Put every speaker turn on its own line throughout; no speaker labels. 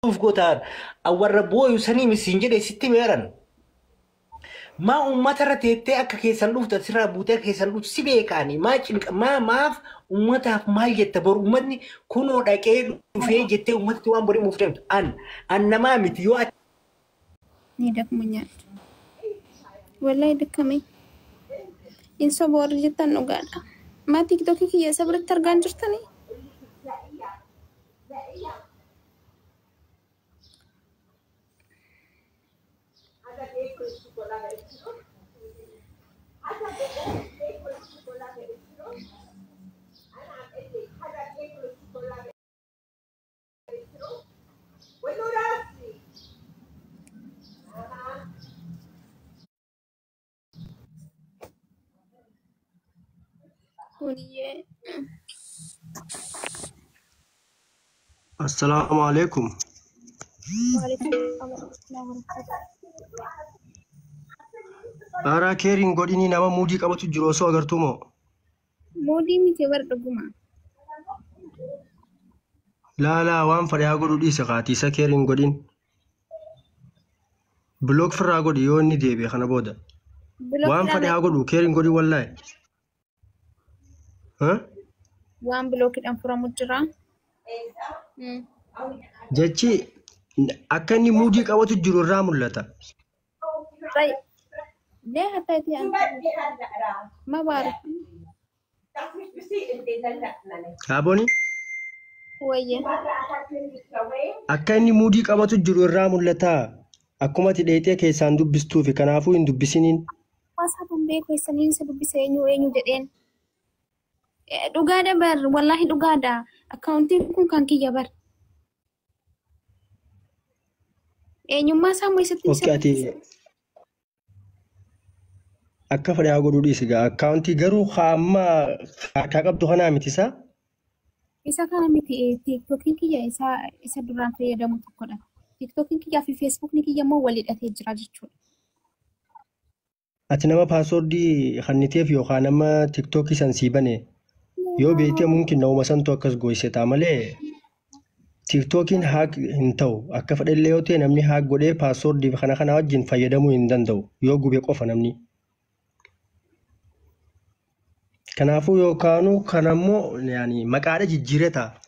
Uf gootaan warra booyu sanii misiin jedhe sitti meeran. Maa uummata irra teettee akka keessan dhuftu asirraa buutee akka keessan dhuftu si beekaani maa cinqa maa maaf uummataaf maal jetta boru uummatni kunoo dhaqee dhufee jettee uummatatti waan borii muuf deemtu an an namaa miti yoo ati
Ni dakmuኛል. Wallahi dukkamee. In soba warri jettan dhugaadha. Maa tiktokii kiyya isa biratti argaa hin jirtanii? Kuniyyee.
Assalaamu alaikum.
Waalaikum salaam warahmatullahi wabarakatuh.
Aaraa keeriin godhinii nama muudii qabatu jiru osoo agartuu moo?
Moodii miti bar dhuguma.
Laalaa waan fedhe haa godhu dhiise kaati isa keeriin godhin. Bilook firraa godhi yoo inni deebi'e kana booda. Waan fedhe
Bilookiidhaan
haa godhu keeriin godhin wallaahi. Huh?
waan bilookiidhaan furamu jira.
Jechi akka inni muudii qabatu jiru irraa mul'ata.
طيب ليه حطيتي انت؟ ما بعرف.
Kaabooni
ويا
akka inni muudii qabatu jiru irraa mul'ata. Akkuma ati dheetee keessaan dubbistuufi kanaafuu hin dubbisiniin.
Waasaapun beeku eessaniin isa dubbisa eenyu eenyu jedheen. Dhugaadha bar wallaahi dhugaadha. Akkaawuntiin kun kan kiyya bar. Eenyummaa isaa immoo eessatti isa
Okay, ati akka fedhe haa godhu dhiisi gaa. Akkaawuntii garuu haa amma harkaa qabdu kanaa miti isaa.
Isa kana miti tiiktookiin kiyya isa isa duraan fayyadamu tokkodha. Tiiktookiin kiyyaa fi feesbuukni kiyya immoo wal hidhatee jira jechuudha.
Ati nama paaswoordii kenniteef yookaan nama tiktookii san sii bane yoo beekte mumkin nama santu akkas gooyse ta'a malee tiktookiin haak hin ta'u. Akka fedhellee yoo ta'e namni haak godhee paaswoordii kana kana wajjin fayyadamuu hin danda'u yoo gube qofa namni. Kanaafuu yookaanuu kanammoo yaani maqaadha jijjiiree ta'a.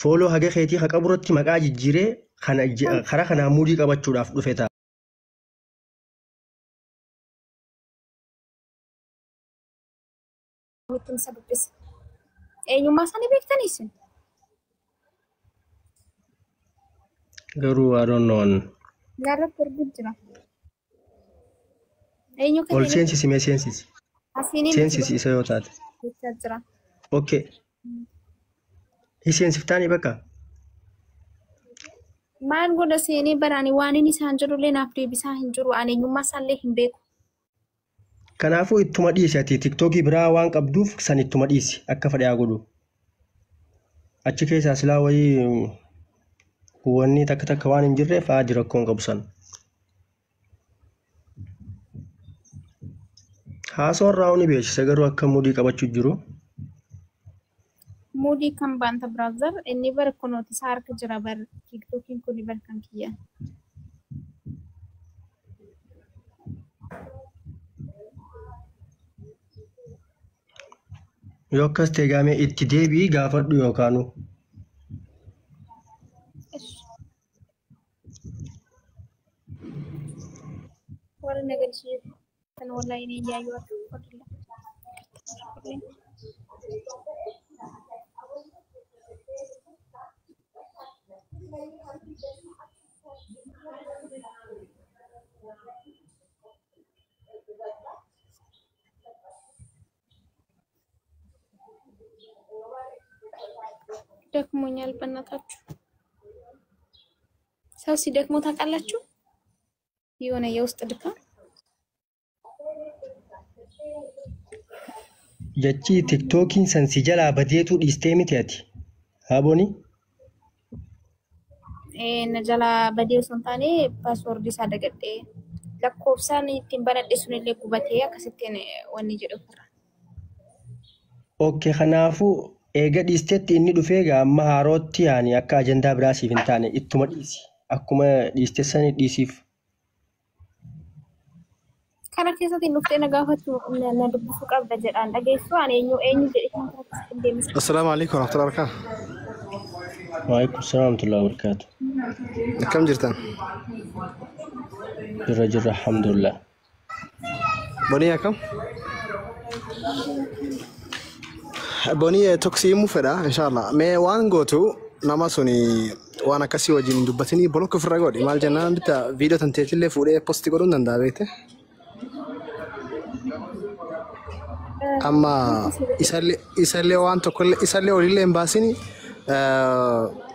Fooloo haga keetii haa qabu irratti maqaa jijjiiree kana karaa kanaan muudii qabachuudhaaf dhufe ta'a.
Ittiin isa dubbisa. Eenyummaa isaanii beektanii isin?
Garuu I don't know.
Gaarratti arguu jira. Eenyu akka
Ol
ta'e
seensisi mee seensisi.
asiinii miti
Seensisi isa yoo taate.
jechaa jira.
Okay. Seensiftaanii bakka.
Maal godha seenee baraani waan inni isaan jedhullee naaf deebisaa hin jiru. Ani eenyummaa isaallee hin beeku.
Kanaafuu ittuma dhiisi ati tiktookii biraa waan qabduuf san ittuma dhiisi akka fedhe haa godhu. Achi keessaa silaa wayii wanni takka takka waan hin jirreef haa rakkoo hin qabu san. Haasoo irraa ni beeksisa garuu akka muudii qabachuu jiru.
Muudii kan baanta biraazar inni bara kunooti isaa harka jira bar tiiktookiin kun bar kan kiyya.
Yoo akkas ta'e gaamee itti deebi'ii gaafadhu yookaanu.
Warra nagalchiisan wallahi ni iyyaayyu akka godhilla. ደክሞኛል፣ በእናታችሁ ሰው ሲደክሞ ታውቃላችሁ? የሆነ የውስጥ ድካም
Jechi tiktookiin san si jalaa badeetu dhiistee miti ati. Haaboni
Na jalaa badee osoo hin taane paaswoordii isaa dagadhee lakkoofsaan ittiin banadhe sunillee gubatee akkasittiin wanni jedhu ofirra.
Okay, kanaafuu Eega dhiistetti inni dhufee egaa amma haarootti yaani akka ajandaa biraa siif hin taane ittuma dhiisi. Akkuma dhiiste sani dhiisiif.
Kana keessatti dhuftee na gaafachuu na dubbisuu qabda jedhaan dhageessu ani eenyu eenyu jedhee kan karaa hin deemne.
Assalaamu alaikum warahmatullahi wabarakatuh.
Waalaikum salaam warahmatullahi wabarakatuh.
Akkam jirtan?
Jirra jirra alhamdulillah.
Bonii akkam? Bonii tokko himuu fedha inshallah. Mee waan gootu nama suni waan akkasii wajjin hin dubbatinii block ofirra godhi. Maal jennaan bitta viidiyoo tan teetillee fuudhee post godhuu hin danda'a beekte. Amma isallee waan tokkollee isallee olillee hin baasini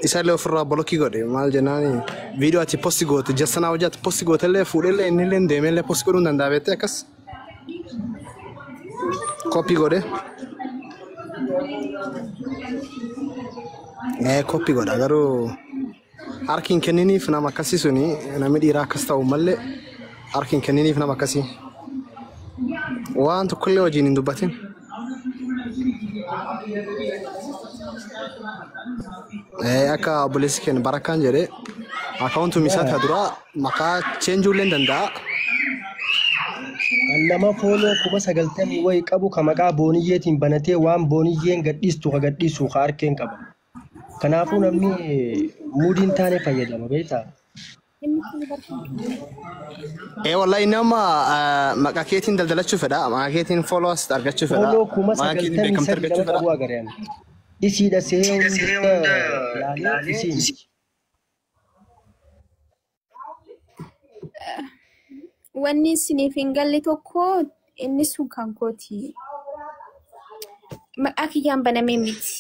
isallee ofirraa block godhe. Maal jennaan viidiyoo ati post goote jassanaa hojii ati post gootellee fuudhellee innillee deemellee post godhuu hin danda'a beekte akkas. Copy godhe. Copy godha garuu harki hin kenniniif nama akkasii suni namni dhiiraa akkas ta'u malee harki hin kenniniif nama akkasii. Waan tokkollee wajjin hin dubbatin. Akka obboleessi keenya Barakkaan jedhee akkaawuntum isaa ta duraa maqaa cheenjuullee hin danda'a.
Nama follow 90,000 wayi qabu ka maqaa booniyyeetiin banatee waan booniyyeen gadhiistu ka gadhiisu ka harkeen qaba. Kanaafuu namni muudiin taane fayyadama beektaa?
Wallahi nama maqaa keetiin daldalachuu fedha. Maqaa keetiin followers argachuu fedha.
Follow
Maqaa keetiin
93,000
beekamtii argachuu
nama
fedha.
qabu agareen. Isiidha sehee hunda laalee isii miti.
Wanni isiniif hin galle tokko inni sun kan kooti. Maqaa kiyyaan banamee miti.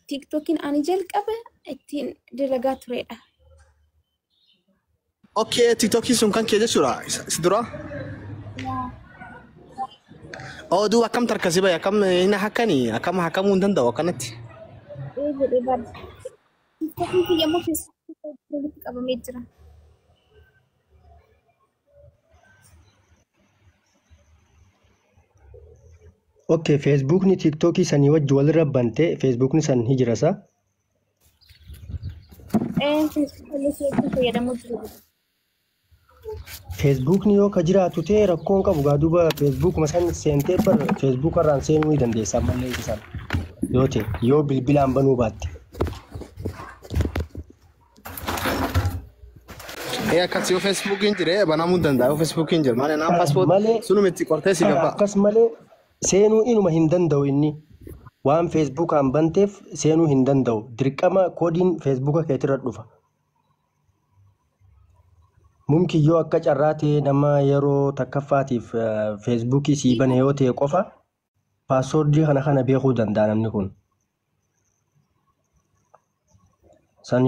Tiiktookiin ani jalqaba ittiin dalagaa turedha.
Okay, TikTokii sun kan kee jechuudha. Isa dura. Oh, duuba akkam tarkasii bahe akkam hin hakkanii akkam hakkamuu hin danda'u akkanatti.
Ee jedhee bara. Tiiktookiin kiyya immoo feesbuukii walitti qabamee jira.
Okay, Feesbuukni Tiiktookii sanii wajji walirra bantee Feesbuukni san ni jira saa?
Ee feesbuukii illee fayyadamuu jiru.
Feesbuukni yoo ka jiraatu ta'e rakkoon qabu gaa duuba feesbuukuma san seentee bar feesbuuka irraan seenuu ni dandeessa ammallee isaan yoo ta'e yoo bilbilaan banuu baatte.
Akkas yoo Feesbuukiin jire banamuu hin danda'a yoo Feesbuukiin jire malee naan paaspoort
Malee
sunuma itti qortee si gabbaa.
akkas malee seenuu inuma hin danda'u inni waan feesbuukaan banteef seenuu hin danda'u dirqama koodiin feesbuuka keetirra dhufa. Mumkin yoo akka carraa ta'e nama yeroo takkaffaatiif feesbuukii sii bane yoo ta'e qofa paaswoordii kana beekuu danda'a namni kun. San